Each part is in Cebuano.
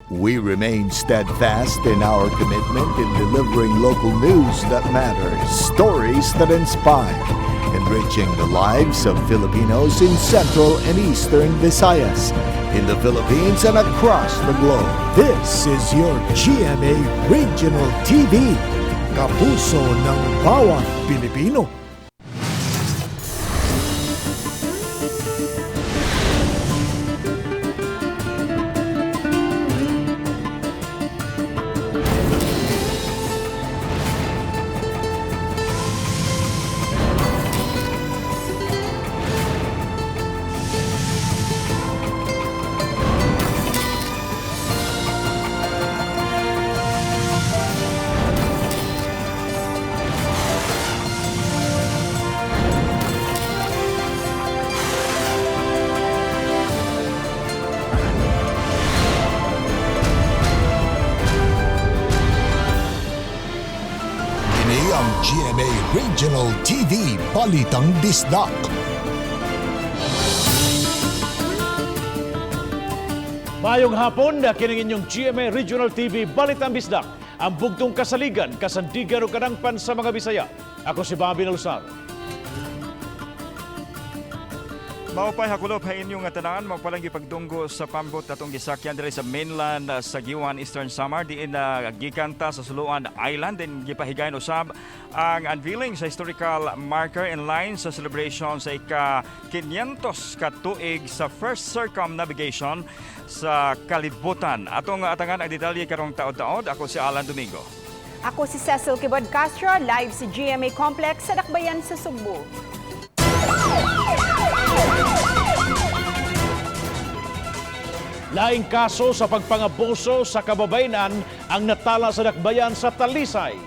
We remain steadfast in our commitment in delivering local news that matters, stories that inspire, enriching the lives of Filipinos in Central and Eastern Visayas, in the Philippines and across the globe. This is your GMA Regional TV, kapuso ng bawat Pilipino. Kini ang GMA Regional TV Balitang Bisdak. Mayong hapon na kining inyong GMA Regional TV Balitang Bisdak. Ang bugtong kasaligan, kasandigan o kadangpan sa mga Bisaya. Ako si Bobby Nalsar. Maupay hakulop ha inyong nga tanan, mao palang gipagdunggo sa pambot atong gisakyan diri sa mainland sa Giwan, Eastern Samar, diin na gikanta sa Suluan Island din gipahigayon usab ang unveiling sa historical marker in line sa celebration sa ika 500 ka tuig sa first circumnavigation sa kalibutan. Atong atangan ang detalye karong taod-taod. Ako si Alan Domingo. Ako si Cecil Kibod Castro, live sa GMA Complex sa Dakbayan sa Sugbo. Laing kaso sa pagpangabuso sa kababayenan ang natala sa dakbayan sa Talisay.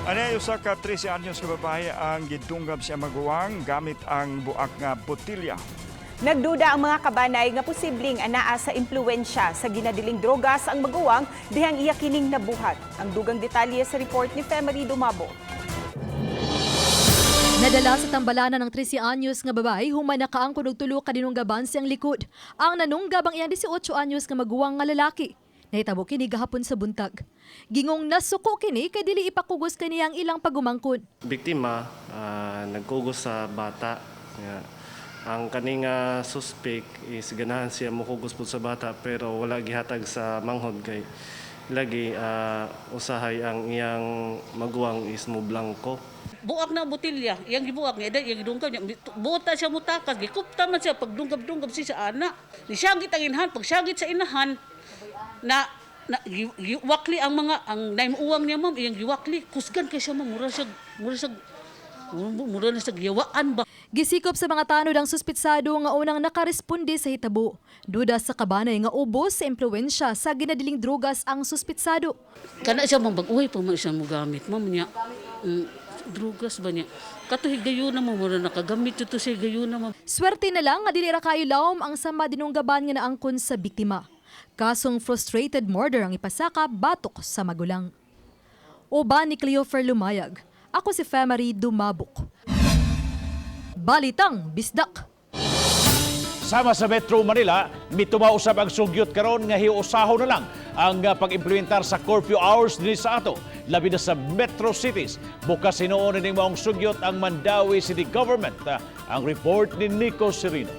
Ano usa ka 13 anyos ka babae ang gidunggab sa maguwang gamit ang buak nga botilya. Nagduda ang mga kabanay nga posibleng anaa sa impluensya sa ginadiling drogas ang maguwang dihang iya kining nabuhat. Ang dugang detalye sa report ni Femery Dumabo. Nadala sa tambalanan ng 13 anyos nga babae human nakaangkon og tulo ka dinunggaban siyang likod. Ang nanunggab ang iyang 18 anyos nga maguwang nga lalaki. Nahitabo kini gahapon sa buntag. Gingong nasuko kini kay dili ipakugos kani ang ilang pagumangkon. Biktima nagkugos sa bata nga ang kaning suspect is ganahan siya mokugos pud sa bata pero wala gihatag sa manghod kay lagi usahay ang iyang maguwang is mo blanco. Buak na ang botilya, iyang gibuak niya, iyang gidungkab niya, buota siya mutakas, gikupta man siya, pagdungkab-dungkab siya sa ana. Nisiyagit ang inahan, pagsiyagit sa inahan, na, na giwakli ang mga, ang naimuwang niya ma'am, iyang giwakli, kusgan kay siya ma'am, mura na siya giyawaan ba. Gisikop sa mga tanod ang suspitsado nga unang nakaresponde sa hitabo. Duda sa kabanay nga ubos sa impluensya sa ginadiling drogas ang suspitsado. Kana siya ma'am, bag-uwi pa man siya mo gamit, ma'am niya. Drugas ba niya? Kato higayuna mo, mura nakagamit ito siya higayuna ma'am. Swerte na lang nga dili ra kayo lawom ang sama dinunggaban nga naangkon sa biktima. Kasong frustrated murder ang ipasaka batok sa magulang. Uban ni Cleofer Lumayag. Ako si Femery Dumabok. Balitang Bisdak. Sama sa Metro Manila, mitumaw usab ang sugyot karon nga hiusaho na lang ang pag-implementar sa curfew hours dinhi sa ato, labi na sa metro cities. Bukas hinuon ning maong sugyot ang Mandaue City Government. Ang report ni Nico Serino.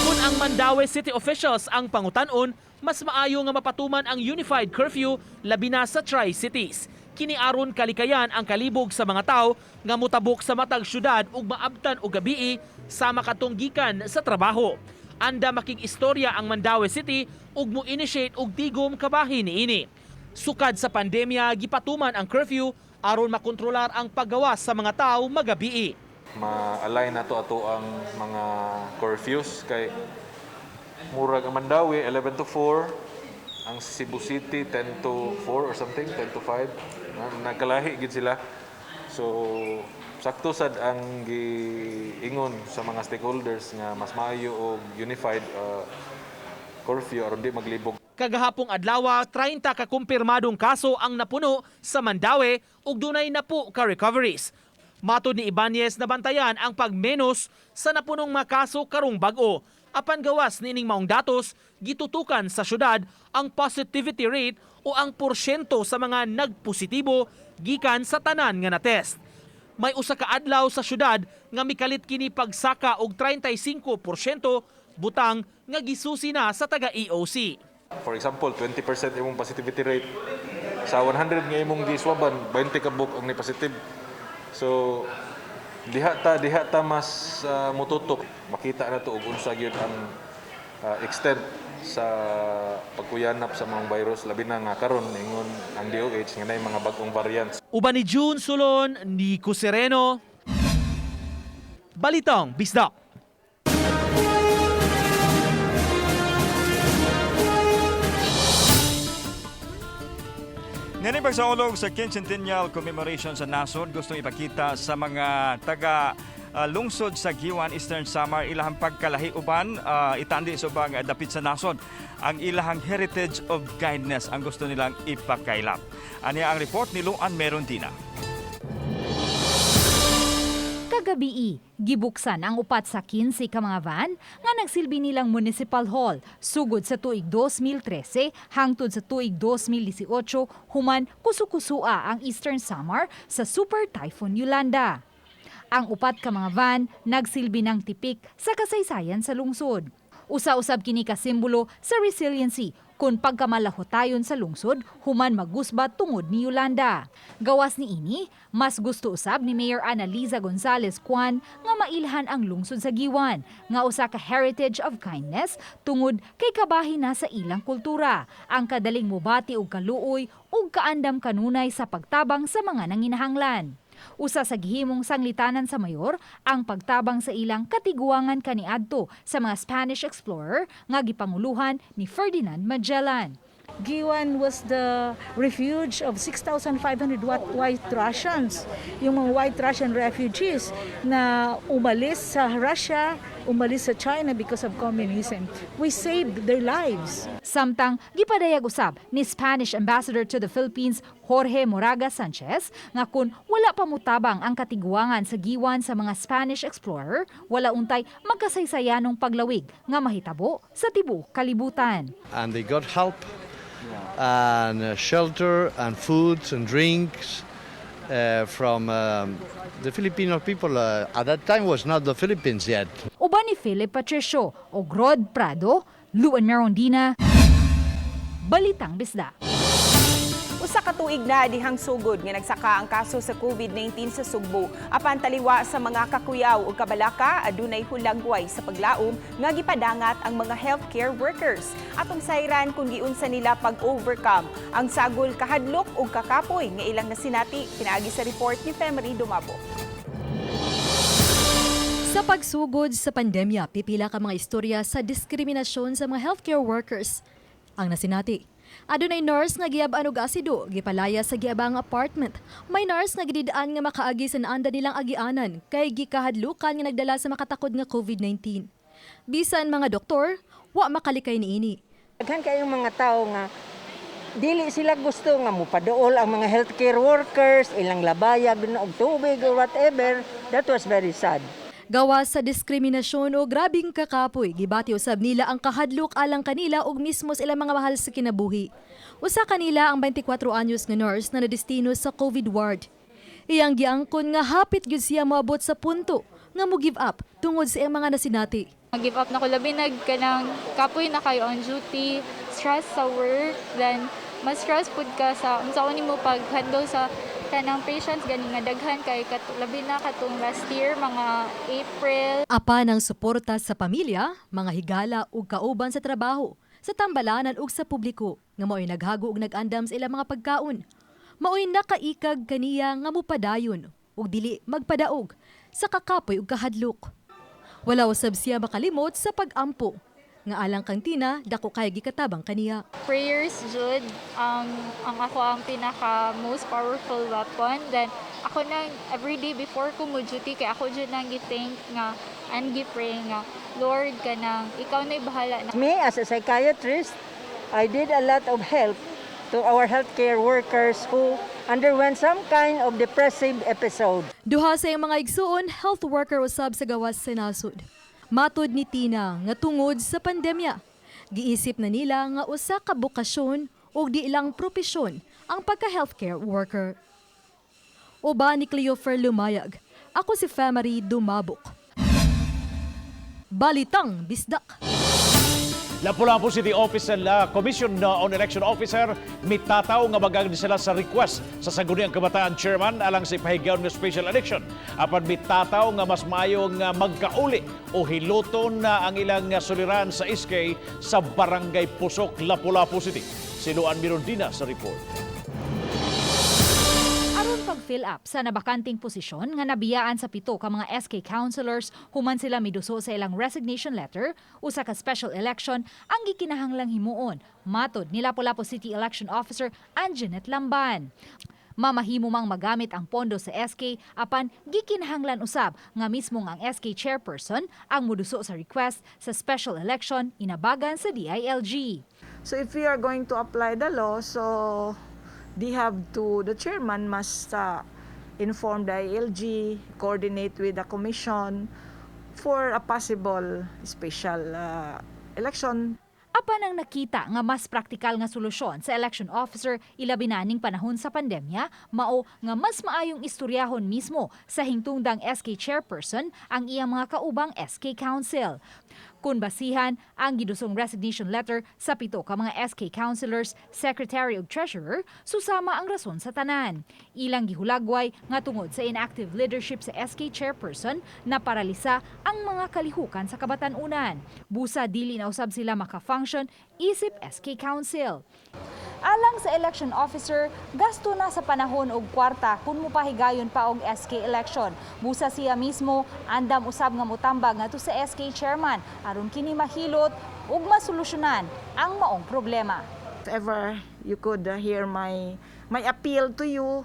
Kung ang Mandaue City officials ang pangutan-on, mas maayo nga mapatuman ang unified curfew labi na sa Tri-Cities. Kini aron kalikayan ang kalibog sa mga tao nga motabok sa matag syudad ug maabtan og gabii sama katong gikan sa trabaho. Anda makig-istorya ang Mandaue City ug mo-initiate og tigom kabahin niini. Sukad sa pandemya, gipatuman ang curfew aron makontrolar ang paggawas sa mga tao magabii. Ma-align nato ato ang mga curfews kay murag ang Mandaue 11 to 4, ang Cebu City 10 to 4 or something, 10 to 5. Nagkalahi gid sila, so sakto sad ang giingon sa mga stakeholders nga mas maayo og unified curfew aron di maglibog. Kagahapong adlaw, 30 ka kumpirmadong kaso ang napuno sa Mandaue ug dunay napo ka recoveries. Matod ni Ibanez, nabantayan ang pagmenos sa napunong mga kaso karong bag-o. Apan gawas niining maong datos, gitutukan sa syudad ang positivity rate o ang porsyento sa mga nagpositibo gikan sa tanan nga na-test. May usa ka adlaw sa syudad nga mikalit kini pagsaka og 35% butang nga gisusi na sa taga EOC. For example, 20% imong positivity rate. Sa 100 nga imong giswaban, 20 ka buok ang ni positive. So diha ta mas mututok, makita na to og unsa gyud ang extent sa pagkuyanap sa mga virus, labi na nga karon ingon ang DOH nga naay mga bag-ong variants. Uban ni June Sulon, Nico Sereno, Balitang Bisdak. Ngayon pagsaulog sa Quincentennial Commemoration sa nasod, gustong ipakita sa mga taga lungsod sa Guiuan, Eastern Samar, ilahang pagkalahi uban itandi sa ubang dapit sa nasod. Ang ilahang heritage of kindness ang gusto nilang ipakailap. Ani ang report ni Luan Merondina. Kagabii, gibuksan ang upat sa 15 ka mga van nga nagsilbi nilang Municipal Hall sugod sa tuig 2013 hangtod sa tuig 2018 human kusukusua ang Eastern Samar sa Super Typhoon Yolanda. Ang upat ka mga van nagsilbi ng tipik sa kasaysayan sa lungsod. Usa-usab kini ka simbolo sa resiliency kung pagkamalahotayon sa lungsod human magusba tungod ni Yolanda. Gawas ni ini, mas gusto usab ni Mayor Ana Liza Gonzales Kwan nga mailhan ang lungsod sa Guiuan nga usa ka heritage of kindness tungod kay kabahin na sa ilang kultura. Ang kadaling mubati og kaluoy ug kaandam kanunay sa pagtabang sa mga nanginahanglan. Usa sa gihimong sanglitanan sa mayor ang pagtabang sa ilang katiguangan kaniadto sa mga Spanish explorer nga gipanguluhan ni Ferdinand Magellan. Guiuan was the refuge of 6,500 white Russians, yung mga white Russian refugees na umalis sa Russia, umalis sa China because of communism. We saved their lives. Samtang gipadayag usab ni Spanish Ambassador to the Philippines Jorge Moraga Sanchez nga kun wala pa mutabang ang katiguangan sa Guiuan sa mga Spanish explorer, wala untay magkasaysayanong paglawig nga mahitabo sa tibuok kalibutan. And they got help and shelter and food and drinks from the Filipino people. At that time was not the Philippines yet. Uban ni Philip Patricio o Rod Prado, Luan Merondina, Balitang Bisdak. Usa ka tuig na dihang sugod nga nagsaka ang kaso sa COVID-19 sa Sugbo. Apan taliwa sa mga kakuyaw ug kabalaka, adunay hulagway sa paglaom nga gipadangat ang mga healthcare workers. Atong sayran kung giunsa nila pag-overcome ang sagol, kahadlok ug kakapoy nga ilang nasinati, pinaagi sa report ni Femery Dumabo. Sa pagsugod sa pandemya, pipila ka mga istorya sa diskriminasyon sa mga healthcare workers ang nasinati. Adunay nurse nga giyab-an og asido, gipalaya sa giabang apartment. May nurse nga gididaan nga makaagi sa naanda nilang agianan kay gikahadlukan nga nagdala sa makatakod nga COVID-19. Bisan mga doktor, wa makalikay niini. Daghan kayong mga tao nga dili sila gusto nga mupaduol ang mga healthcare workers, ilang labayag og tubig or whatever. That was very sad. Gawas sa diskriminasyon o grabing kakapoy, gibati usab nila ang kahadlok alang kanila ug mismo sa ilang mga mahal sa kinabuhi. Usa kanila ang 24 anyos nga nurse na nadestino sa COVID ward. Iyang giangkon nga hapit gyud siya moabot sa punto nga mo give up tungod sa iyang mga nasinati. Give up na ko, labi nag kanang kapoy na kayo on duty, stress sa work, then mas stress pud ka sa unsa nimo pag-handle sa kanang patients gani nga daghan kay labi na katong last year mga April. Apan ang suporta sa pamilya, mga higala ug kauban sa trabaho, sa tambalanan ug sa publiko nga mao'y naghago ug nag-andam sa ilang mga pagkaon. Mao'y nakaikag kaniya nga mupadayon ug dili magpadaog sa kakapoy ug kahadlok. Wala usab siya makalimot sa pag-ampo nga alang kang Tina, dako kay gikatabang kaniya. Prayers jud ang ako ang pinaka most powerful weapon. Then ako nang everyday before ko mo duty kay ako jud nang gi-thank nga and gi-pray nga, "Lord, kanang ikaw na bahala na." Me as a psychiatrist, I did a lot of help to our healthcare workers who underwent some kind of depressive episode. Duha sa iyang mga igsuon, health worker usab sa gawas sa nasod. Matod ni Tina nga tungod sa pandemya, giisip na nila nga usa ka bokasyon ug di lang propesyon ang pagka-healthcare worker. Uban ni Cleofer Lumayag, ako si Femary Dumabok. Balitang Bisdak. Lapu-Lapu City Office and Commission on Election Officer mitataw nga magagdi sila sa request sa Sangguniang Kabataan Chairman alang sa ipahigayon nga special election. Apan mitataw nga mas maayo nga magkauli o hiluton na ang ilang suliran sa SK sa Barangay Pusok, Lapu-Lapu City. Si Luan Mirondina sa report. Aron pag-fill up sa nabakanting posisyon nga nabiyaan sa pito ka mga SK councilors human sila miduso sa ilang resignation letter, usa ka special election ang gikinahanglang himuon. Matod ni Lapu-Lapu City Election Officer Anjanette Lamban. Mamahimo mang magamit ang pondo sa SK apan gikinahanglan usab nga mismo ang SK chairperson ang muduso sa request sa special election inabagan sa DILG. So if we are going to apply the law, so they have to, the chairman must inform the ILG, coordinate with the commission for a possible special election. Apan ang nakita nga mas praktikal nga solusyon sa election officer ilabi na ning panahon sa pandemya, mao nga mas maayong istoryahon mismo sa hingtungdang SK chairperson ang iyang mga kaubang SK council. Kung basihan ang gidusong resignation letter sa pito ka mga SK councilors, secretary ug treasurer, susama ang rason sa tanan. Ilang gihulagway nga tungod sa inactive leadership sa SK chairperson na paralisa ang mga kalihukan sa kabatan-unan. Busa dili na usab sila maka-function isip SK Council. Alang sa election officer, gasto na sa panahon og kwarta kung mupahigayon pa og SK election. Busa siya mismo andam usab nga mutambag ngadto sa SK chairman aron kini mahilot ug masolusyonan ang maong problema. If ever you could hear my appeal to you,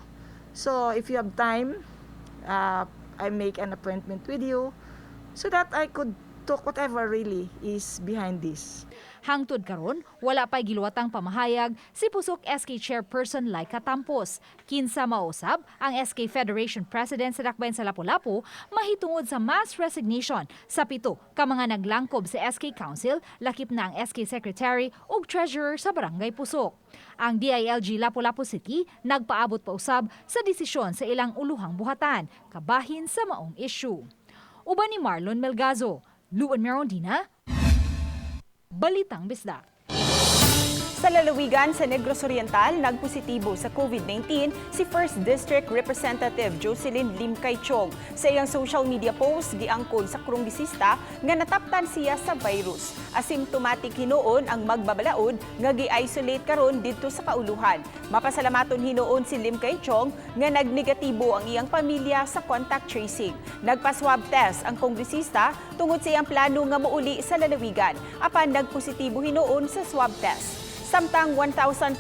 so if you have time, I make an appointment with you so that I could talk whatever really is behind this. Hangtod karon, wala pa'y giluwatang pamahayag si Pusok SK Chairperson Laika Tampos. Kinsa mausab ang SK Federation President sa Dakbayan sa Lapu-Lapu mahitungod sa mass resignation sa pito ka mga naglangkob sa SK Council, lakip na ang SK Secretary ug Treasurer sa Barangay Pusok. Ang DILG Lapu-Lapu City nagpaabot pa usab sa desisyon sa ilang uluhang buhatan kabahin sa maong issue. Uban ni Marlon Melgazo, Luan Merondina, Balitang Bisdak. Sa lalawigan sa Negros Oriental, nagpositibo sa COVID-19 si 1st District Representative Jocelyn Lim Kay Chong. Sa iyang social media post, giangkon sa kongresista nga nataptan siya sa virus. Asymptomatic hinuon ang magbabalaod nga gi-isolate karon didto sa kauluhan. Mapasalamaton hinuon si Lim Kay Chong nga nagnegatibo ang iyang pamilya sa contact tracing. Nagpa-swab test ang kongresista tungod sa iyang plano nga mouli sa lalawigan, apan nagpositibo hinuon sa swab test. Samtang 1,592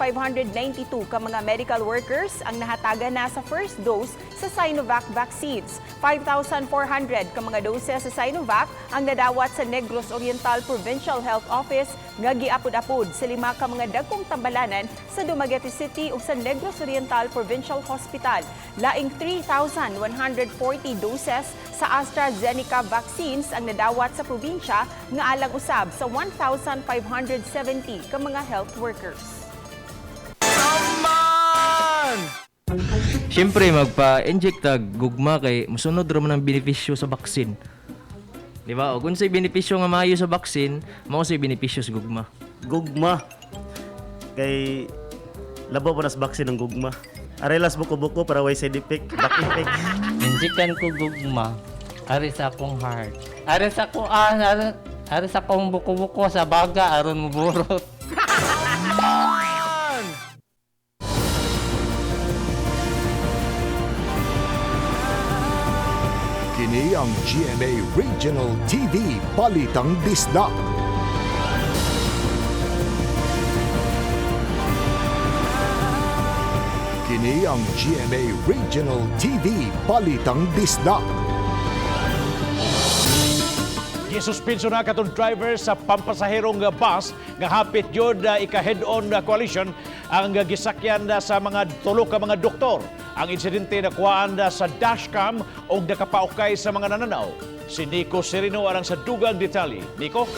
ka mga medical workers ang nahatagan na sa first dose sa Sinovac vaccines. 5,400 ka mga doses sa Sinovac ang nadawat sa Negros Oriental Provincial Health Office nga giapod-apod sa lima ka mga dagkong tambalanan sa Dumaguete City ug sa Negros Oriental Provincial Hospital. Laing 3,140 doses sa AstraZeneca vaccines ang nadawat sa probinsya nga alang usab sa 1,570 ka mga health workers. Man! Siyempre, magpa-inject tag gugma kay musunod ra man ang benepisyo sa vaccine. Di ba? O kung say benepisyo nga maayo sa vaccine, mao say benepisyo sa gugma. Gugma. Kay labaw pa nas vaccine ng gugma. Arelas buko-buko para way side effect, back effect. Injikan ko gugma. Ari sa akong heart. Ari sa ko ah, ari sa akong buko-buko sa baga aron muburot. Man! Kini ang GMA Regional TV Balitang Bisdak. Kini ang GMA Regional TV Balitang Bisdak. Gisuspenso na katong driver sa pampasaherong bus nga hapit yun ika head-on collision ang gisakyan sa mga tulo ka mga doktor. Ang insidente nakuhaan sa dashcam og nakapaukay sa mga nananaw. Si Nico Sereno arang sa dugang detalye. Nico?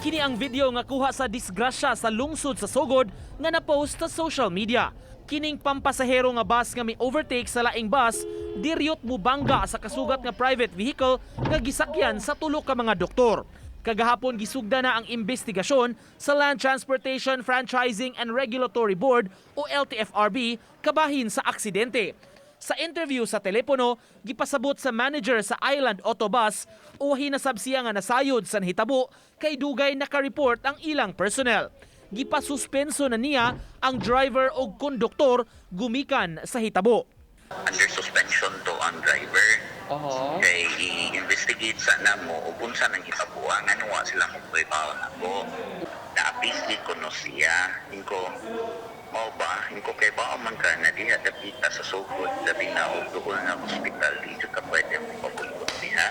Kini ang video nga kuha sa disgrasya sa lungsod sa Sogod nga na-post sa social media. Kining pampasahero nga bus nga mi-overtake sa laing bus, diryot mubangga sa kasugat nga private vehicle nga gisakyan sa tulo ka mga doktor. Kagahapon gisugda na ang investigasyon sa Land Transportation Franchising and Regulatory Board o LTFRB kabahin sa aksidente. Sa interview sa telepono, gipasabot sa manager sa Island Autobus o hinasab siya nga nasayod sa nahitabo kay dugay naka-report ang ilang personnel. Gipasuspenso na niya ang driver og konduktor gumikan sa hitabo. Under suspension to ang driver. Kay i-investigate sa namo ug unsa nang hitabuan, ngano wa sila mo nako. Naapis ko no siya. Inko mao ba, inko kay ba man ka na diha dapita sa Sogod, labi na og duol nga hospital, di jud ka pwede mo pabulbot diha.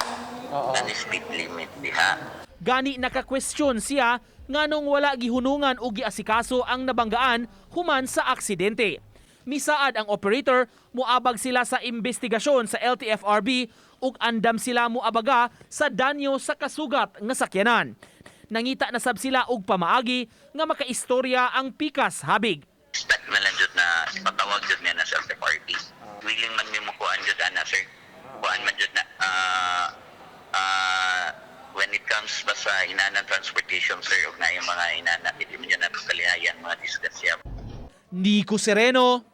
Nani speed limit diha. Gani naka-question siya nganong wala gihunungan o giasikaso ang nabanggaan human sa aksidente. Misaad ang operator, muabag sila sa investigasyon sa LTFRB ug andam sila muabaga sa danyo sa kasugat nga sakyanan. Nangita na sab sila og pamaagi nga makaistorya ang pikas habig. Start na lang jud na patawag jud niya na sa LTFRB. Willing man mi mo kuan jud ana, sir. Kuan man jud na when it comes ba sa inanang transportation, sir, ug na yung mga inana, hindi man jud nato kalihayan mga disgrasya. Nico Sereno,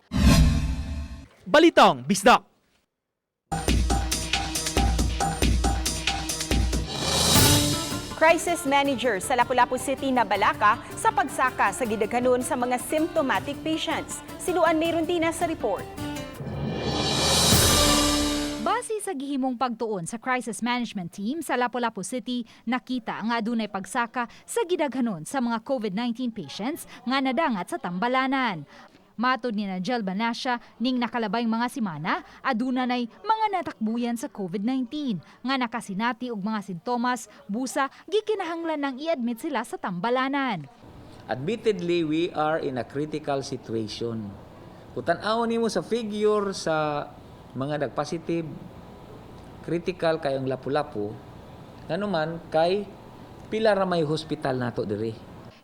Balitang Bisdak. Crisis manager sa Lapu-Lapu City na balaka sa pagsaka sa gidaghanon sa mga symptomatic patients. Siluan Merundina sa report. Base sa gihimong pagtuon sa Crisis Management Team sa Lapu-Lapu City, nakita nga adunay pagsaka sa gidaghanon sa mga COVID-19 patients nga nadangat sa tambalanan. Matod ni Najel Banasya, ning nakalabay mga simana, aduna nay mga natakbuyan sa COVID-19 nga nakasinati og mga sintomas, busa gikinahanglan nang i-admit sila sa tambalanan. Admittedly, we are in a critical situation. Kung tan-awon nimo sa figure sa mga nagpositive, critical kayong Lapu-Lapu, nganuman kay pila ra may hospital nato diri.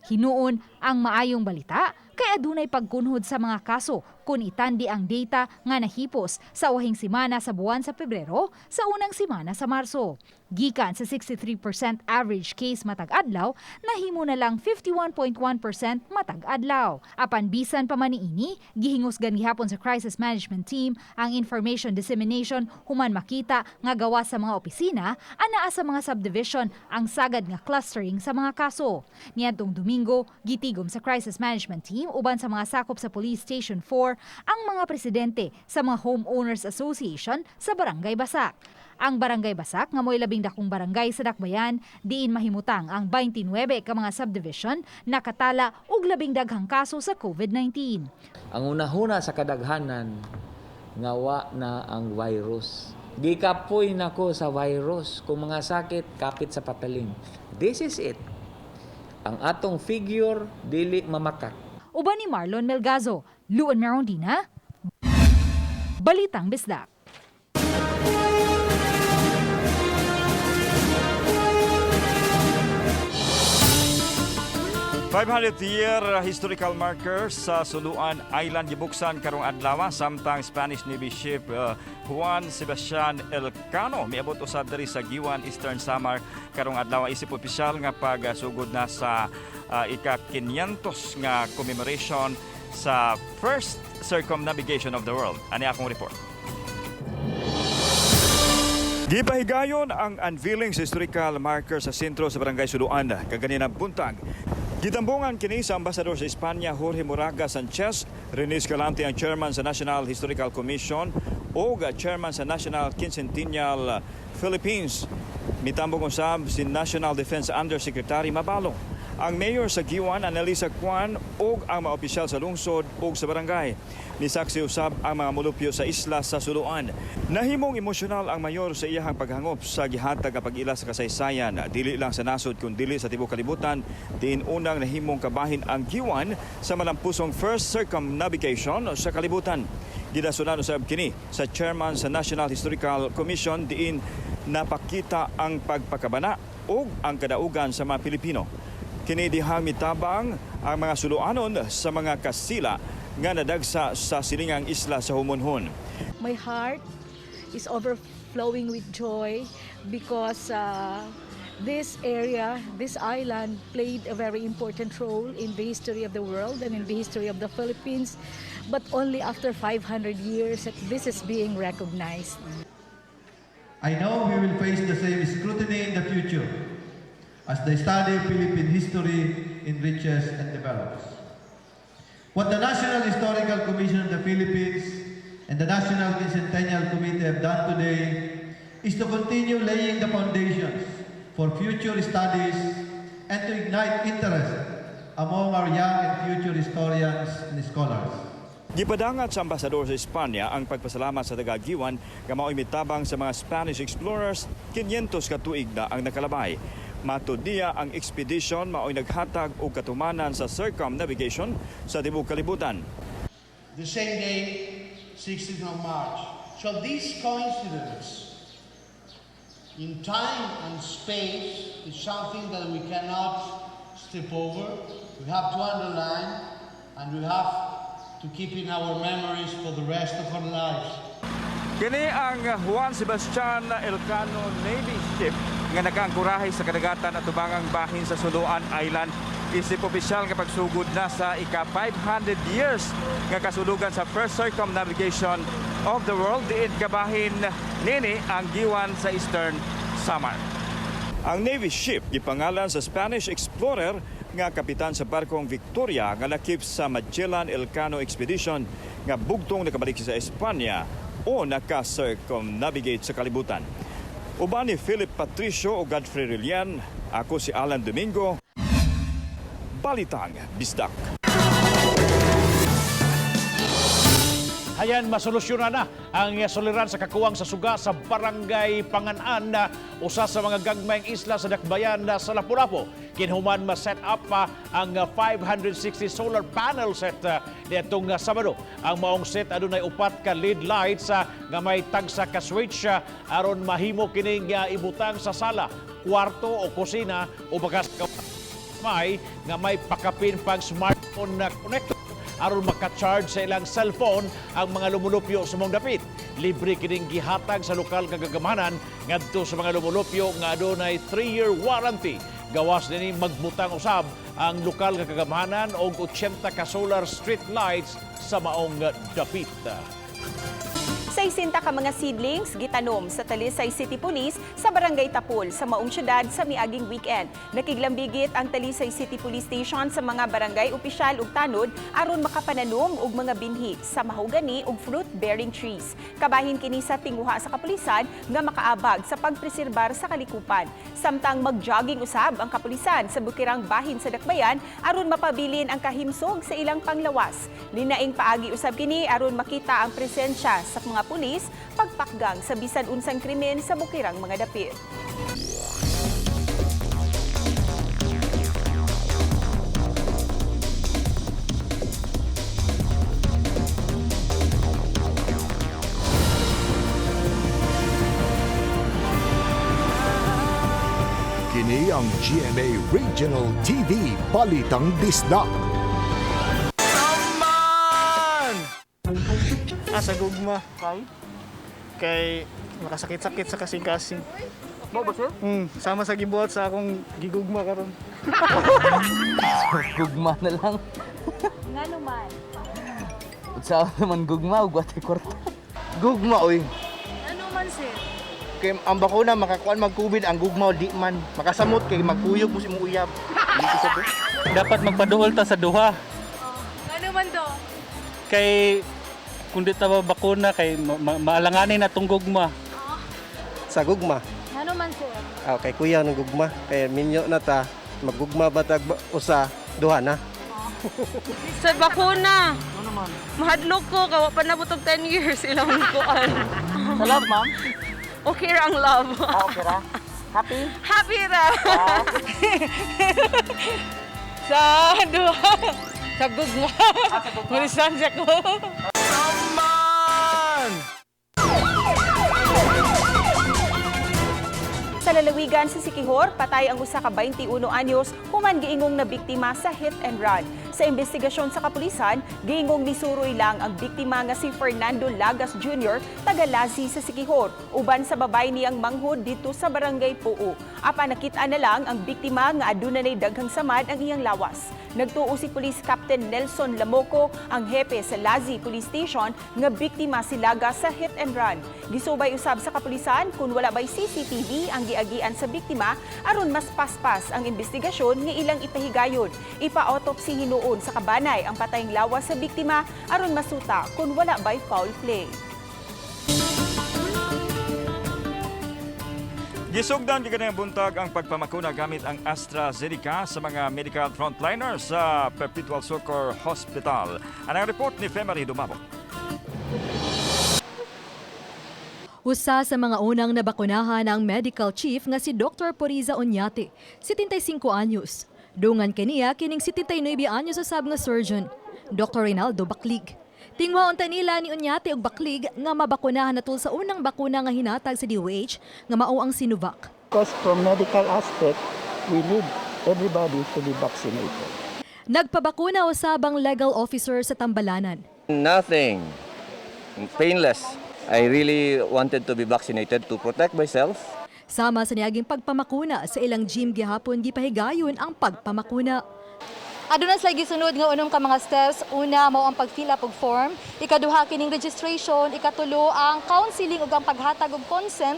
Hinuon ang maayong balita kay adunay pagkunhod sa mga kaso kung itandi ang data nga nahipos sa wahing simana sa buwan sa Pebrero sa unang simana sa Marso. Gikan sa 63% average case matag adlaw, nahimo na lang 51.1% matag adlaw. Apan bisan pa man niini, gihingusgan gihapon sa Crisis Management Team ang information dissemination human makita nga gawa sa mga opisina anaa sa mga subdivision ang sagad nga clustering sa mga kaso. Niadtong Domingo, gitigom sa Crisis Management Team uban sa mga sakop sa Police Station 4 ang mga presidente sa mga Homeowners Association sa Barangay Basak. Ang Barangay Basak nga mo'y labing dakong barangay sa Dakbayan, diin mahimutang ang 29 ka mga subdivision nakatala og labing daghang kaso sa COVID-19. Ang unahuna sa kadaghanan nga wa na ang virus. Gikapoy nako sa virus kung mga sakit kapit sa patalim. This is it. Ang atong figure dili mamakak. Uban ni Marlon Melgazo, Luan Merondina, Balitang Bisdak. 500th year historical marker sa Suluan Island gibuksan karong adlaw samtang Spanish Navy ship Juan Sebastian Elcano miabot usab diri sa Guiuan, Eastern Samar karong adlaw isip opisyal nga pagsugod na sa ika-500 nga commemoration sa first circumnavigation of the world. Ani akong report. Gipahigayon ang unveiling sa historical marker sa sentro sa Barangay Suluan kaganinang buntag. Gitambungan kini sa ambasador sa Espanya Jorge Moraga Sanchez, Rene Escalante ang chairman sa National Historical Commission ug chairman sa National Quincentennial Philippines. Mitambong usab si National Defense Undersecretary Mabalo. Ang mayor sa Guiuan, Annalisa Kwan, ug ang mga opisyal sa lungsod ug sa barangay. Nisaksi usab ang mga mulupyo sa isla sa Suluan. Nahimong emosyonal ang mayor sa iyahang paghangop sa gihatag nga pag-ila sa kasaysayan, dili lang sa nasod kun dili sa tibuok kalibutan, diin unang nahimong kabahin ang Guiuan sa malampusong first circumnavigation sa kalibutan. Gidasunan usab kini sa chairman sa National Historical Commission diin napakita ang pagpakabana ug ang kadaugan sa mga Pilipino. Kini dihang mitabang ang mga suluanon sa mga kasila nga nadagsa sa silingang isla sa Homonhon. My heart is overflowing with joy because this area, this island played a very important role in the history of the world and in the history of the Philippines, but only after 500 years that this is being recognized. I know we will face the same scrutiny in the future as the study of Philippine history enriches and develops. What the National Historical Commission of the Philippines and the National Quincentennial Committee have done today is to continue laying the foundations for future studies and to ignite interest among our young and future historians and scholars. Gipadangat sa ambasador sa Espanya ang pagpasalamat sa taga-Guiuan nga mao'y mitabang sa mga Spanish explorers 500 ka tuig na ang nakalabay. Matud niya, ang expedition mao'y naghatag og katumanan sa circumnavigation sa tibuok kalibutan. The same day, 16th of March. So this coincidence in time and space is something that we cannot step over. We have to underline and we have to keep in our memories for the rest of our lives. Kini ang Juan Sebastian Elcano Navy Ship nga nakaangkorahe sa kadagatan at tubangang bahin sa Suluan Island isip opisyal nga pagsugod na sa ika 500 years nga kasulugan sa first circumnavigation of the world, diin kabahin nini ang Guiuan sa Eastern Samar. Ang Navy ship gipangalan sa Spanish explorer nga kapitan sa barkong Victoria nga lakip sa Magellan Elcano Expedition nga bugtong nakabalik sa Espanya o naka-circumnavigate sa kalibutan. Uban ni Philip Patricio o Godfrey Relian, ako si Alan Domingo. Balitang Bisdak. Hayan, masolusyonan na ang suliran sa kakuwang sa suga sa Barangay Panganan na usa sa mga gagmayng isla sa Dakbayan na sa Lapu-Lapu. Kinhuman ma-set up pa ang 560 solar panel set niadtong Sabado. Ang maong set adunay upat ka LED lights nga may tagsa ka switch aron mahimo kining ibutang sa sala, kwarto o kusina o bagas may nga may pakapin pag smartphone na connector aron maka-charge sa ilang cellphone ang mga lumulupyo sa mong dapit. Libre kining gihatag sa lokal nga gagamanan ngadto sa mga lumulupyo nga adunay 3-year warranty. Gawas dinhi, magbutang usab ang lokal nga kagamanan og 80 ka solar street lights sa maong dapit. 60 ka mga seedlings gitanom sa Talisay City Police sa Barangay Tapul sa maong syudad sa miaging weekend. Nakiglambigit ang Talisay City Police Station sa mga barangay opisyal ug tanod aron makapananom og mga binhi sa mahogany ug fruit-bearing trees. Kabahin kini sa tinguha sa kapulisan nga makaabag sa pagpreserbar sa kalikupan. Samtang mag-jogging usab ang kapulisan sa bukirang bahin sa Dakbayan aron mapabilin ang kahimsog sa ilang panglawas. Linaing paagi usab kini aron makita ang presensya sa mga pulis pagpakgang sa bisan unsang krimen sa bukirang mga dapit. Kini ang GMA Regional TV Balitang Bisdak. Man! Ah, sa gugma. Kay? Kay makasakit-sakit sa kasing-kasing. Mo ba sir? Sama sa gibuhat sa akong gigugma karon. Gugma na lang. Ngano man? Sa naman gugma ug watay kwarta. Gugma oy. Ano man, sir? Kay ang bakuna makakuan mag COVID, ang gugma di man. Makasamot kay magkuyog mo si imong uyab. Dito sa do. Dapat magpaduol ta sa duha. Ngano man do? Kay kung di ta bakuna kay maalanganin na tong gugma. Sa gugma. Ngano man, sir? Ah, kay kuya ng gugma. Kay minyo na ta, magugma ba tag usa, duha na. Sa bakuna. Mahadlok ko, kawa pa na butog 10 years ilang kuan. Sa love, ma'am? Okay ra ang love. Ah, okay ra? Happy? Happy ra. Sa duha. Sa gugma. Marisan siya ko. Man! tanan. Sa lalawigan sa Siquijor, patay ang usa ka 21 anyos human giingong na biktima sa hit and run. Sa investigasyon sa kapulisan, giingong nisuroy lang ang biktima nga si Fernando Lagas Jr., taga Lazi sa Siquijor, uban sa babay niyang manghod dito sa barangay Poo. Apan nakita na lang ang biktima nga aduna nay daghang samad ang iyang lawas. Nagtuo si Police Captain Nelson Lamoco, ang hepe sa Lazi Police Station, nga biktima si Lagas sa hit and run. Gisubay usab sa kapulisan kung wala bay CCTV ang giagian sa biktima aron mas paspas ang investigasyon nga ilang ipahigayon. Ipa-autopsy hinuon sa kabanay ang patayng lawas sa biktima aron masuta kung wala bay foul play. Gisugdan gikan buntag ang pagpamakuna gamit ang AstraZeneca sa mga medical frontliners sa Perpetual Succour Hospital. Ang report ni Femary Dumabo. Usa sa mga unang nabakunahan ang medical chief nga si Dr. Poriza Oñate, 75 anyos. Dungan kaniya kining 79 anyos usab nga surgeon, Dr. Rinaldo Baklig. Tingwa unta nila ni Oñate og Baklig nga mabakunahan natul sa unang bakuna nga hinatag sa DOH nga mao ang Sinovac. Because from medical aspect, we need everybody to be vaccinated. Nagpabakuna usab ang legal officer sa Tambalanan. Nothing. Painless. I really wanted to be vaccinated to protect myself. Sama sa niaging pagpamakuna sa ilang gym gihapon gipahigayon ang pagpamakuna. Aduna sa gisunod nga unom ka mga steps. Una mao ang pag-fill up og form, ikaduha kining registration, ikatulo ang counseling ug ang paghatag og consent,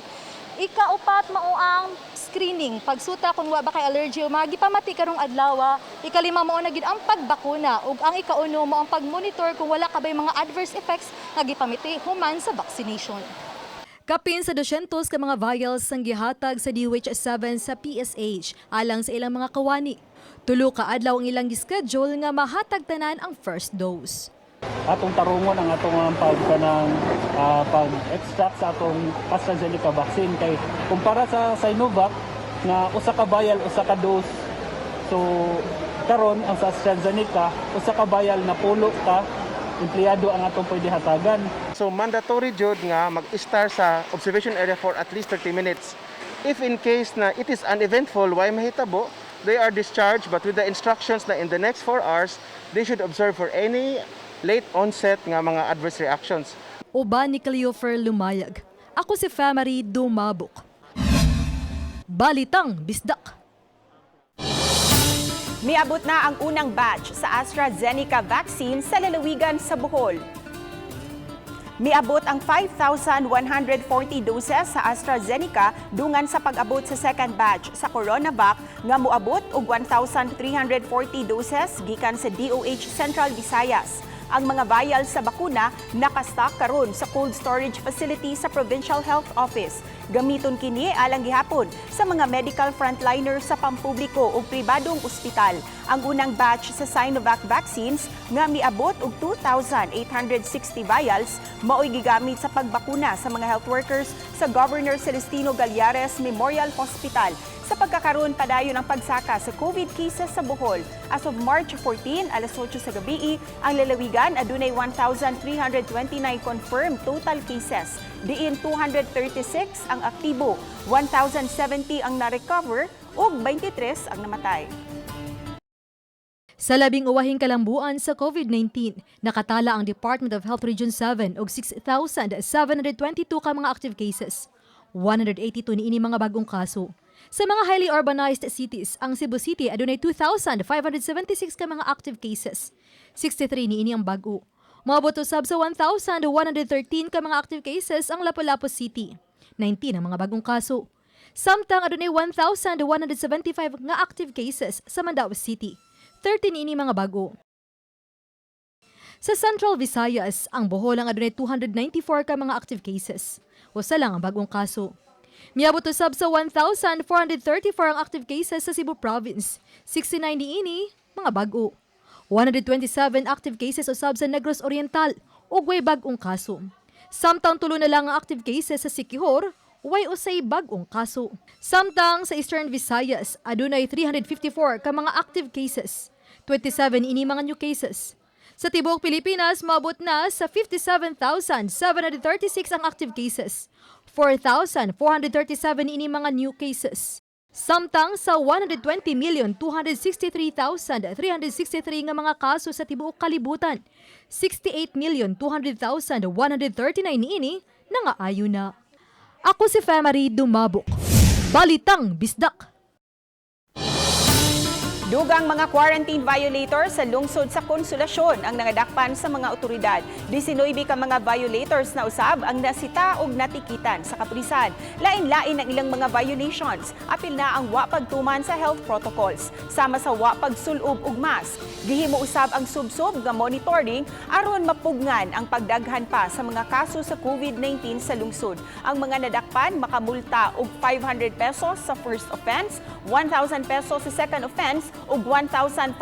ikaupat mao ang screening, pagsuta kung wa ba kay allergy o mga gipamati karong adlaw, ikalima mao na gid ang pagbakuna ug ang ikauno mao ang pag-monitor kung wala ka bay mga adverse effects nga gipamiti human sa vaccination. Kapin sa 200 ka mga vials ang gihatag sa DOH-7 sa PSH alang sa ilang mga kawani. Tulo ka adlaw ang ilang gischedule nga mahatag tanan ang first dose. Atong tarungon ang atong pag kanang pag-extract sa atong AstraZeneca vaccine kay kumpara sa Sinovac nga usa ka vial usa ka dose. So karon ang sa AstraZeneca usa ka vial na pulo ka empleyado ang atong pwede hatagan. So mandatory jud nga mag-star sa observation area for at least 30 minutes. If in case na it is uneventful, why mahitabo, they are discharged but with the instructions na in the next 4 hours, they should observe for any late onset nga mga adverse reactions. Uban ni Cleofer Lumayag. Ako si Famary Dumabok. Balitang Bisdak. Miabot na ang unang batch sa AstraZeneca vaccine sa lalawigan sa Bohol. Miabot ang 5,140 doses sa AstraZeneca dungan sa pag-abot sa second batch sa CoronaVac nga moabot og 1,340 doses gikan sa DOH Central Visayas. Ang mga vials sa bakuna nakastock karon sa cold storage facility sa Provincial Health Office. Gamiton kini alang gihapon sa mga medical frontliners sa pampubliko ug pribadong ospital. Ang unang batch sa Sinovac vaccines nga miabot og 2,860 vials maoy gigamit sa pagbakuna sa mga health workers sa Governor Celestino Gallares Memorial Hospital. Sa pagkakaroon padayon ang pagsaka sa COVID cases sa Bohol. As of March 14, alas 8 sa gabi, ang lalawigan adunay 1,329 confirmed total cases. Diin 236 ang aktibo, 1,070 ang na-recover ug 23 ang namatay. Sa labing uwahing kalambuan sa COVID-19, nakatala ang Department of Health Region 7 og 6,722 ka mga active cases. 182 niini mga bagong kaso. Sa mga highly urbanized cities, ang Cebu City adunay 2,576 ka mga active cases. 63 niini ang bag-o. Moabot usab sa 1,113 ka mga active cases ang Lapu-Lapu City. 19 ang mga bagong kaso. Samtang adunay 1,175 nga active cases sa Mandaue City. 13 ini mga bago. Sa Central Visayas, ang Bohol ang adunay 294 ka mga active cases. Usa lang ang bagong kaso. Miabot usab sa 1,434 ang active cases sa Cebu Province. 69 niini mga bag-o. 127 active cases usab sa Negros Oriental ug way bag-ong kaso. Samtang tulo na lang ang active cases sa Siquijor, way usay bag-ong kaso. Samtang sa Eastern Visayas, adunay 354 ka mga active cases. 27 ini mga new cases. Sa tibuok Pilipinas, maabot na sa 57,736 ang active cases. 4,437 ini mga new cases. Samtang sa 120,263,363 nga mga kaso sa tibuok kalibutan, 68,200,139 niini nangaayo na. Ako si Femary Dumabok. Balitang Bisdak. Dugang mga quarantine violators sa lungsod sa Konsolasyon ang nangadakpan sa mga otoridad. 19 ka mga violators na usab ang nasita og natikitan sa kapulisan. Lain-lain ang ilang mga violations. Apil na ang wa pagtuman sa health protocols, sama sa wa pagsulob og mask. Gihimo usab ang subsob nga monitoring aron mapugngan ang pagdaghan pa sa mga kaso sa COVID-19 sa lungsod. Ang mga nadakpan makamulta og 500 pesos sa first offense, 1,000 pesos sa second offense ug 1,500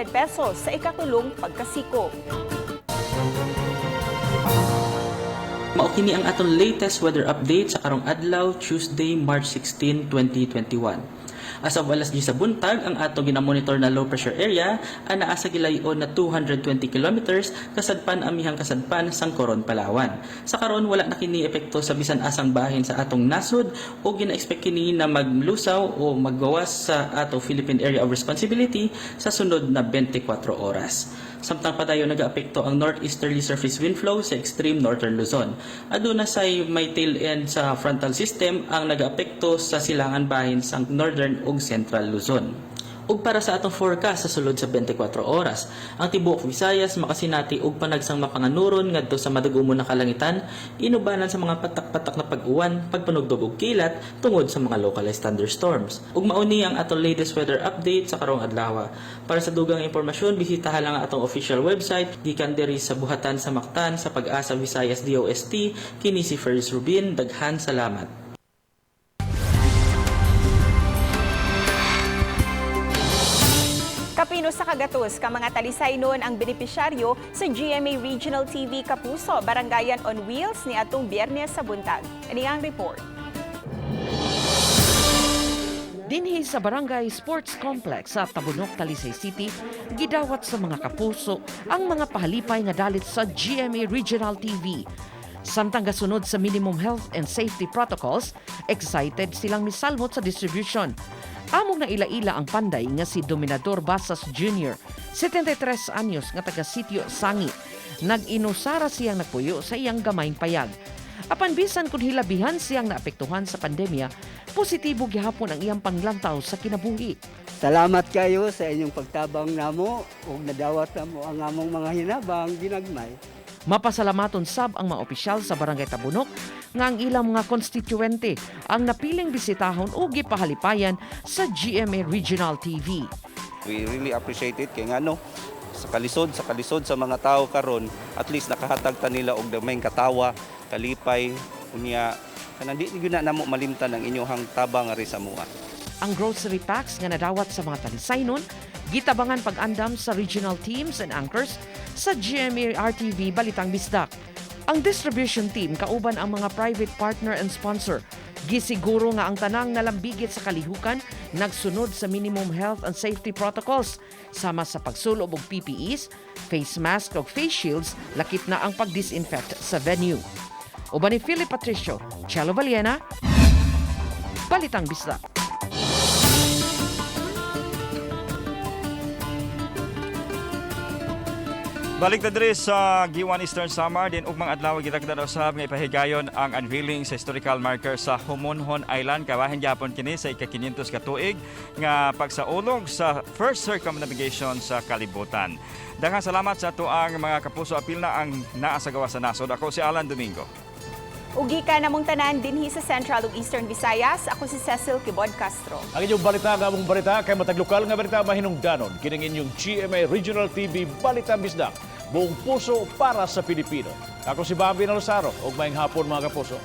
pesos sa ikatulong pagkasikop. Mao kini ang atong latest weather update sa karong adlaw, Tuesday, March 16, 2021. As of alas 10 sa buntag, ang atong ginamonitor na low pressure area ang naa sa gilayon na 220 kilometers kasadpan amihang kasadpan sang Coron, Palawan. Sa karon, wala na kini epekto sa bisan asang bahin sa atong nasod o gina-expect kini na maglusaw o maggawas sa ato Philippine Area of Responsibility sa sunod na 24 oras. Samtang padayon nagaapekto ang northeasterly surface wind flow sa extreme northern Luzon. Aduna say may tail end sa frontal system ang nagaapekto sa silangan bahin sang northern ug central Luzon. Ug para sa atong forecast sa sulod sa 24 oras, ang tibuok Visayas makasinati og panagsang mapanganuron ngadto sa madagumon na kalangitan, inubanan sa mga patak-patak na pag-uwan, pagpanugdog og kilat tungod sa mga localized thunderstorms. Ug mao ni ang atong latest weather update sa karong adlaw. Para sa dugang impormasyon, bisitaha lang ang atong official website gikan diri sa buhatan sa Mactan sa Pag-asa Visayas DOST. Kini si Ferris Rubin, daghan salamat. Kapino sa kagatos ka mga Talisaynon ang benepisyaryo sa GMA Regional TV Kapuso Barangayan on Wheels ni atong Biyernes sa buntag. Ani ang report. Dinhi sa Barangay Sports Complex sa Tabunok, Talisay City, gidawat sa mga kapuso ang mga pahalipay nga dalit sa GMA Regional TV. Samtang gasunod sa minimum health and safety protocols, excited silang misalmot sa distribution. Among naila-ila ang panday nga si Dominador Basas Jr., 73 anyos nga taga sitio Sangi. Nag-inusara siyang nagpuyo sa iyang gamayng payag. Apan bisan kung hilabihan siyang naapektuhan sa pandemya, positibo gihapon ang iyang panglantaw sa kinabuhi. Salamat kayo sa inyong pagtabang namo ug nadawat namo ang among mga hinabang ginagmay. Mapasalamaton sab ang mga opisyal sa Barangay Tabunok nga ang ilang mga konstituente ang napiling bisitahon o gipahalipayan sa GMA Regional TV. We really appreciate it kay ngano sa kalisod sa mga tao karon, at least nakahatag ta nila og gamay katawa, kalipay, unya kanang di gyud na namo malimtan ang inyong tabang ari sa mua. Ang grocery packs nga nadawat sa mga Talisaynon, gitabangan pag-andam sa regional teams and anchors sa GMA RTV Balitang Bisdak. Ang distribution team kauban ang mga private partner and sponsor. Gisiguro nga ang tanang nalambigit sa kalihukan nagsunod sa minimum health and safety protocols sama sa pagsulob og PPEs, face mask ug face shields, lakip na ang pag-disinfect sa venue. Uban ni Philip Patricio, Chelo Valiena, Balitang Bisdak. Balik ta diri sa Guiuan, Eastern Samar din ugmang adlaw gitakda usab nga ipahigayon ang unveiling sa historical marker sa Homonhon Island. Kabahin gyapon kini sa ika-500 ka tuig nga pagsaulog sa first circumnavigation sa kalibutan. Daghang salamat sa atoang mga kapuso, apil na ang naa sa gawas sa nasod. Ako si Alan Domingo. Ugi ka namong tanan dinhi sa Central ug Eastern Visayas. Ako si Cecil Quibod Castro. Ang inyong balita nga among balita kay matag lokal nga balita mahinungdanon kining inyong GMA Regional TV Balita Bisdak. Buong puso para sa Pilipino. Ako si Bobby Nalosaro ug maayong hapon, mga kapuso.